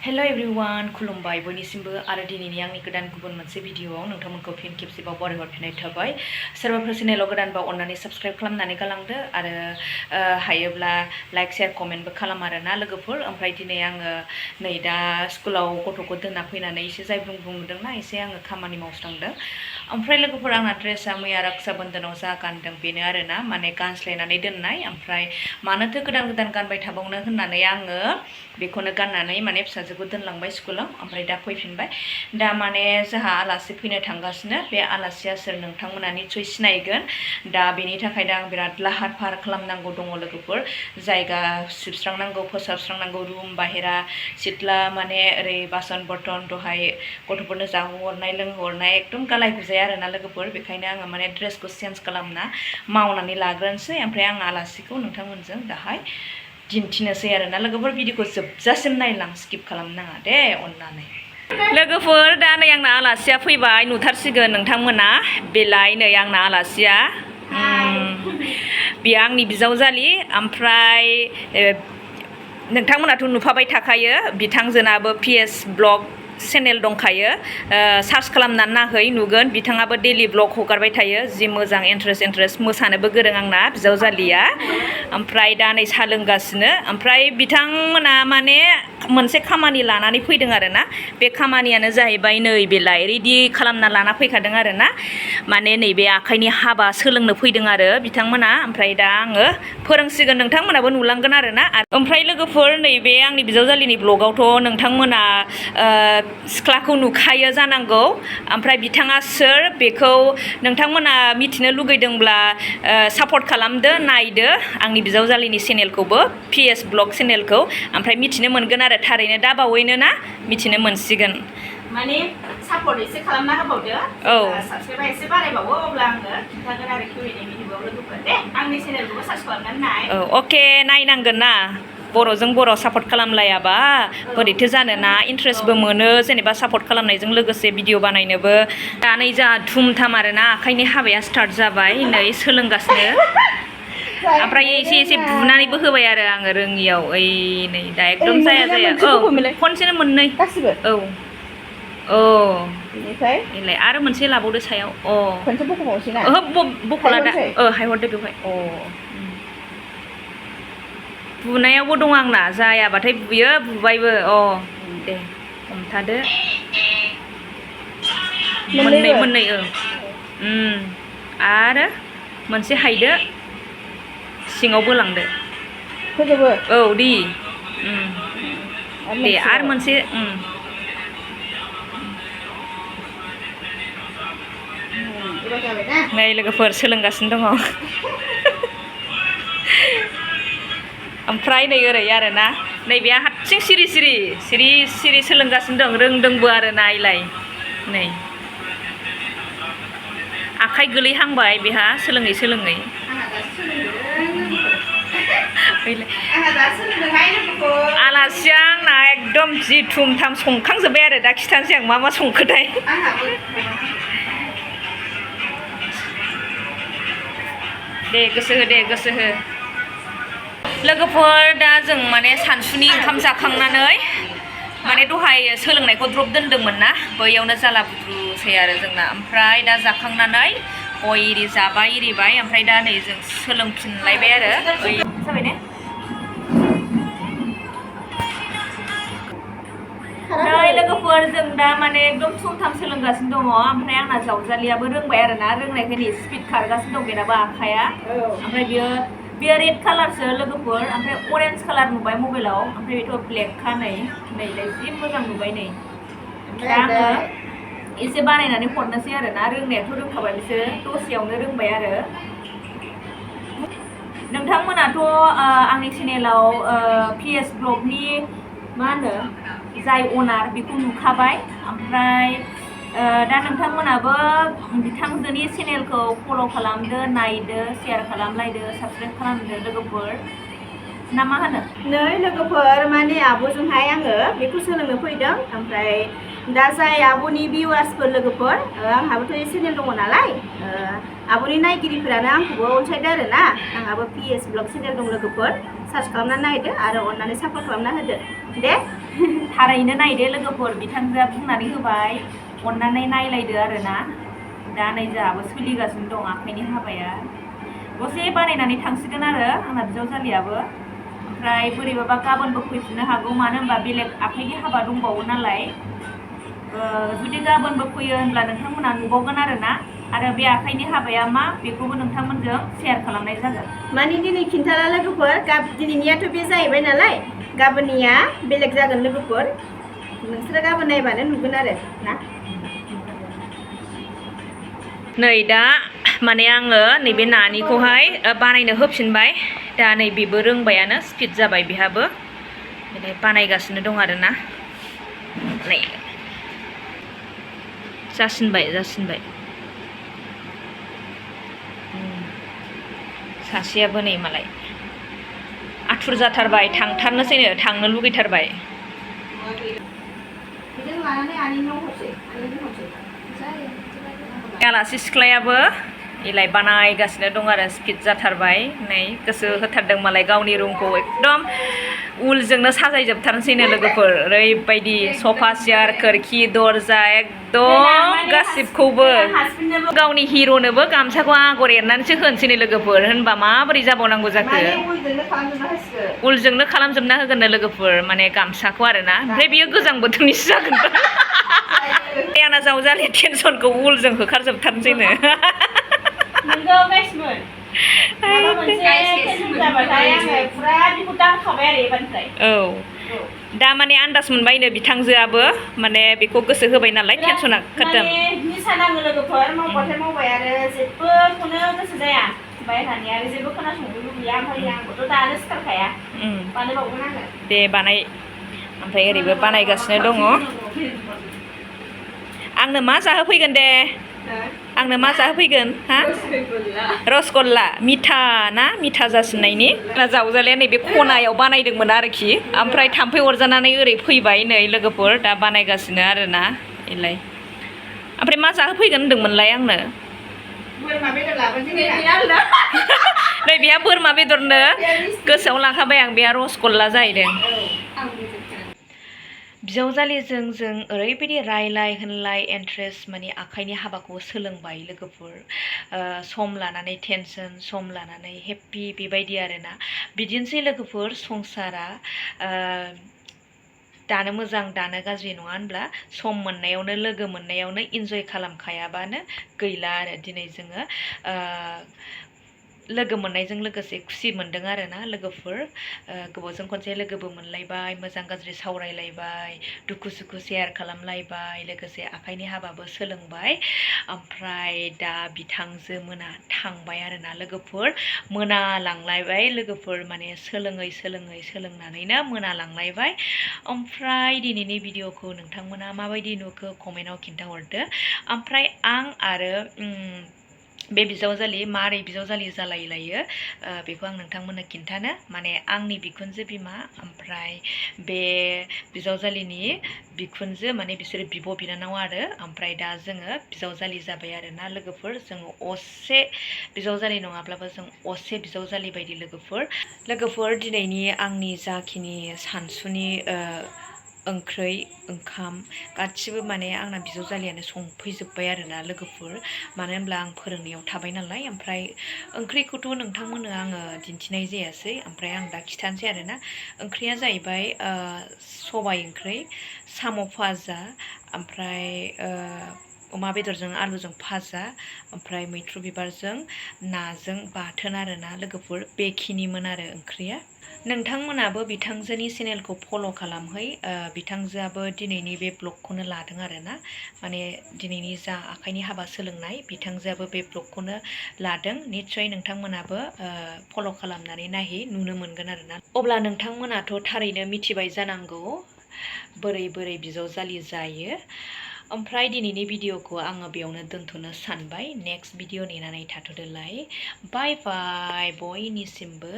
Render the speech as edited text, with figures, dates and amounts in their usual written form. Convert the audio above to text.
hello everyone खुलुमबाय बयनिसिमबो आरो दिनैनि आंनि गोदान गुबुन मोनसे भिडिअआव नोंथांमोनखौ फिन खेबसेबाव बरायहरफिननाय थाबाय सोरबाफोर चेनेलाव गोदानबा अन्नानै साबस्क्राइब खालामनानै गालांदो आरो हायोब्ला लाइक शेयार कमेन्टबो खालाम आरोना लोगोफोर ओमफ्राय दिनै आङो नै दा स्कुलाव गथ'खौ दोनना फैनानै एसे जायब्रुं बुंदोंना एसे आङो खामानि मावस्रांदों ओमफ्राय लोगोफोर आंना ड्रेसा मैया रक्षा बन्धनाव जा गानदों बेनो आरोना माने गानस्लायनानै दोननाय ओमफ्राय मानोथो गोदान गोदान गानबाय थाबावनो होननानै आङो बेखौनो गाननानै माने फिसाजोखौ दोनलांबाय स्कुलाव ओमफ्राय दा फैफिनबाय दा माने जोंहा आलासि फैनो थांगासिनो बे आलासिया सोर नोंथांमोना निसय सिनायगोन दा बेनि थाखाय दा आं बिराद लाहार फाहार खालामनांगौ दङ लोगोफोर जायगा सिबस्रांनांगौ फोसाबस्रांनांगौ रुम बाहेरा सिथ्ला माने ओरै बासन बर्तन दहाय गथ'फोरनो जाहोहरनाय लोंहरनाय एकदम गालाय गुजाय आरोना लोगोफोर बेखायनो आङो माने ड्रेसखौ चेन्ज खालामना मावनानै लाग्रोनोसै ओमफ्राय आं आलासिखौ नोंथांमोनजों दाहाय दिन्थिनोसै आरोना लोगोफोर भिडिअखौ जोबजासिम नायलां स्किप खालामनाङा दे अननानै लोगोफोर दा नै आंना आलासिया फैबाय नुथारसिगोन नोंथांमोना बेलाय नै आंना आलासिया बियो आंनि बिजावजालि ओमफ्राय नोंथांमोनाथ' नुफाबाय थाखायो बिथांजोनाबो पिएस ब्लग चेनेल दंखायो सार्च खालामनानै नाहै नुगोन बिथाङाबो डेलि ब्लग हगारबाय थायो जि मोजां इन्ट्रेस्ट मोसानोबो गोरों आंना बिजावजालिया ओमफ्राय दा नै साहा लोंगासिनो ओमफ्राय बिथांमोना माने मोनसे खामानि लानानै फैदों आरोना बे खामानियानो जाहैबाय नै बेलाय रेडि खालामना लाना फैखादों आरोना माने नैबे आखाइनि हाबा सोलोंनो फैदों आरो बिथांमोना ओमफ्राय दा आङो फोरोंसिगोन नोंथांमोनाबो नुलांगोन आरोना ओमफ्राय लोगोफोर नैबे आंनि बिजावजालिनि ब्लगावथ' नोंथांमोना सिख्लाखौ नुखायो जानांगौ ओमफ्राय बिथाङा सोर बेखौ नोंथांमोना मिथिनो लुगैदोंब्ला सापर्ट खालामदो नायदो आंनि बिजावजालिनि चेनेलखौबो पिएस ब्लग चेनेलखौ ओमफ्राय मिथिनो मोनगोन आरो थारैनो दा बावैनो ना मिथिनो मोनसिगोन माने सापर्ट एसे खालामना होबावदो औ साबस्क्राइबा एसे बारायबावो अब्ला आङो खिन्थागोन आरो किउएनए भिडिअआव लोगोफोर दे आंनि चेनेलखौबो सार्च खालामनानै नाय औ अके नायनांगोन ना बर'जों बर' सापर्ट खालामलायाबा बोरैथो जानोना इन्ट्रेस्टबो मोनो जेनेबा सापर्ट खालामनायजों लोगोसे भिडिअ बानायनोबो दा नै जा धुमधाम आरोना आखाइनि हाबाया स्टार्ट जाबाय नै सोलोंगासिनो ओमफ्राय एसे एसे बुनानैबो होबाय आरो आङो रोङियाव ओइ नै दा एकदम जाया जाया औ खनसेनो मोननै औ औ बेनिफ्राय बेलाय आरो मोनसे लाबावदो सायाव अ खनसे बख'बावसै ना ओहो बख'ला दा हायहरदो बेवहाय अ बुनायावबो दं आंना जायाबाथाय बुयो बुबायबो अ दे हमथादो मोननै आरो मोनसे हायदो सिङाव बोलांदो फोजोबो औ दे दे आरो मोनसे नै लोगोफोर सोलोंगासिनो दङ ओमफ्राय नै ओरै आरोना नैबेया हारसिं सिरि सिरि सोलोंगासिनो दं रोंदोंबो आरो नायलाय नै आखाइ गोलैहांबाय बेहा सोलोङै आलासिया आंना एकदम जि थुमथाम संखांजोब्बाय आरो दा खिथानोसै आं मा संखोथाय दे गोसो हो लोगोफोर दा जों माने सानसुनि ओंखाम जाखांनानै माने दहाय सोलोंनायखौ द्रप दोनदोंमोन ना बैयावनो जाला बुद्रुसै आरो जोंना ओमफ्राय दा जाखांनानै गय इरि जाबाय इरिबाय ओमफ्राय दा नै जों सोलोंफिनलायबाय आरो जाबाय ने नै लोगोफोर जों दा माने एकदम थुमथाम सोलोंगासिनो दङ ओमफ्राय आंना जावजालियाबो रोंबाय आरोना रोंनायखाय स्पिड खारगासिनो दं बेनाबो आखाया ओमफ्राय बियो रेड कालारसो लोगोफोर ओमफ्राय अरेन्ज कालार नुबाय मबाइलाव ओमफ्राय बेथ' ब्लेकखा नैलाय जि मोजां नुबाय नै दा आङो एसे बानायनानै हरनोसै आरोना रोंनायाथ' रोंखाबाय बिसोर दसेयावनो रोंबाय आरो नोंथांमोनाथ' आंनि चेनेलाव पिएस ब्लगनि मा होनो जाय अनार बेखौ नुखाबाय ओमफ्राय दा नोंथांमोनाबो बिथांजोनि चेनेलखौ फल' खालामदो नायदो शेयार खालामलायदो साबस्क्राइब खालामदो लोगोफोर ना मा होनो नै लोगोफोर माने आब'जोंहाय आङो बेखौ सोलोंनो फैदों ओमफ्राय दा जाय आब'नि भिउवार्सफोर लोगोफोर आंहाबोथ' चेनेल दङ नालाय आब'नि नायगिरिफोरानो आंखौबो अनसायदो आरोना आंहाबो पिएस ब्लग चेनेल दं लोगोफोर सार्च खालामनानै नायदो आरो अननानै सापर्ट खालामना होदो दे थारैनो नायदो लोगोफोर बिथांजोआ बुंनानै होबाय अननानै नायलायदो आरोना दा नै जोंहाबो सोलिगासिनो दं आखाइनि हाबाया दसे बानायनानै थांसिगोन आरो आंना बिजावजालियाबो ओमफ्राय बोरैबाबा गाबोनबो फैफिननो हागौ मानो होनबा बेलेग आखाइनि हाबा दंबावो नालाय जुदि गाबोनबो फैयो होनब्ला नोंथांमोना नुबावगोन आरोना आरो बे आखाइनि हाबाया मा बेखौबो नोंथांमोनजों शेयार खालामनाय जागोन माने दिनै खिन्थाला लोगोफोर दिनैनियाथ' बे जाहैबाय नालाय गाबोननिया बेलेग जागोन लोगोफोर नोंसोरो गाबोन नायबानो नुगोन आरो ना नै दा माने आङो नैबे नानिखौहाय बानायनो होफिनबाय दा नै बेबो रोंबायानो स्पिड जाबाय बेहाबो माने बानायगासिनो दं आरोना नै जासिनबाय सासेयाबो नै मालाय आथुर जाथारबाय थांथारनोसैनो थांनो लुगैथारबाय आलासि सिख्लायाबो इलाय बानायगासिनो दं आरो स्पिड जाथारबाय नै गोसो होथारदों मालाय गावनि रुमखौ एकदम उलजोंनो साजायजोबथारनोसैनो लोगोफोर ओरैबायदि सफा सियार खोरखि दरजा एकदम गासिबखौबो गावनि हिर'नोबो गामसाखौ आगर एरनानैसो होनोसैनो लोगोफोर होनबा माबोरै जाबावनांगौ जाखो उलजोंनो खालामजोबना होगोननो लोगोफोर माने गामसाखौ आरोना ओमफ्राय बियो गोजां बोथोरनिसो जागोन आंना जावजालि टेनसनखौ उलजों होखारजोबथारनोसैनो नंगौ गाइसमोन माबा मोनसे टेनसन जाबाथाय आङो पुरा बिखौ दांखाबाय आरो एबारनिफ्राय औ दा माने आन्दाज मोनबायनो बिथांजोआबो माने बेखौ गोसो होबाय नालाय टेनसना खारदों माने निसा नाङो लोगोफोर मावबाथाय मावबाय आरो जेबोखौनो गोसो जाया बायह्रानि आरो जेबो खोनासंनो लुगैया ओमफ्राय आंबोथ' दानो सिखारखाया बानायबावगोन आङो दे बानाय ओमफ्राय ओरैबो बानायगासिनो दङ आंनो मा जाहोफैगोन दे आंनो मा जाहोफैगोन हा रसगल्ला मिथा ना मिथा जासिननायनि जावजालिया नैबे खनायाव बानायदोंमोन आरोखि ओमफ्राय थाम्फै अरजानानै ओरै फैबाय नै लोगोफोर दा बानायगासिनो आरोना इलाय ओमफ्राय मा जाहोफैगोन होनदोंमोनलाय आंनो बोरमा बेदर लाबोनोसै नै बेहा बोरमा बेदरनो गोसोआव लाखाबाय आं बेहा रसगल्ला जाहैदों बिजावजालिजों जों ओरैबायदि रायलाय होनलाय इन्ट्रेस्ट माने आखाइनि हाबाखौ सोलोंबाय लोगोफोर सम लानानै टेनसन सम लानानै हेप्पि बेबायदि आरोना बिदिनोसै लोगोफोर संसारा दानो मोजां दानो गाज्रि नङा होनब्ला सम मोननायावनो लोगो मोननायावनो इन्जय खालामखायाबानो गैला आरो दिनै जोङो लोगो मोननायजों लोगोसे खुसि मोनदों आरोना लोगोफोर गोबावजों खनसे लोगोबो मोनलायबाय मोजां गाज्रि सावरायलायबाय दुखु सुखु शेयार खालामलायबाय लोगोसे आखाइनि हाबाबो सोलोंबाय ओमफ्राय दा बिथांजो मोना थांबाय आरोना लोगोफोर मोनालांलायबाय लोगोफोर माने सोलोंनानैनो मोनालांलायबाय ओमफ्राय दिनैनि भिडिअखौ नोंथांमोना माबायदि नुखो कमेन्टआव खिन्थाहरदो ओमफ्राय आं आरो बे बिजावजालि मारै बिजावजालि जालायलायो बेखौ आं नोंथांमोननो खिन्थानो माने आंनि बिखुनजो बिमा ओमफ्राय बे बिजावजालिनि बिखुनजो माने बिसोरो बिब' बिनानाव आरो ओमफ्राय दा जोङो बिजावजालि जाबाय आरोना लोगोफोर जोङो असे बिजावजालि नङाब्लाबो जों असे बिजावजालि बायदि लोगोफोर दिनैनि आंनि जाखिनि सानसुनि ओंख्रै ओंखाम गासिबो माने आंना बिजावजालियानो संफैजोब्बाय आरोना लोगोफोर मानो होनब्ला आं फोरोंनायाव थाबाय नालाय ओमफ्राय ओंख्रिखौथ' नोंथांमोननो आङो दिन्थिनाय जायासै ओमफ्राय आं दा खिथानोसै आरोना ओंख्रिया जाहैबाय सबाइ ओंख्रि साम' भाजा ओमफ्राय अमा बेदरजों आलुजों भाजा ओमफ्राय मैथ्रु बिबारजों नाजों बाथोन आरोना लोगोफोर बेखिनिमोन आरो ओंख्रिया नोंथांमोनाबो बिथांजोनि चेनेलखौ फल' खालामहै बिथांजोआबो दिनैनि बे ब्लगखौनो लादों आरोना माने दिनैनि जा आखाइनि हाबा सोलोंनाय बिथांजोआबो बे ब्लगखौनो लादों निस्सय नोंथांमोनाबो फल' खालामनानै नायहै नुनो मोनगोन आरोना अब्ला नोंथांमोनाथ' थारैनो मिथिबाय जानांगौ बोरै बोरै बिजावजालि जायो ओमफ्राय दिनैनि भिडिअखौ आङो बेयावनो दोनथ'नो सानबाय नेक्स्ट भिडिअ नेनानै थाथ'दोलाय बाय बाय बयनिसिमबो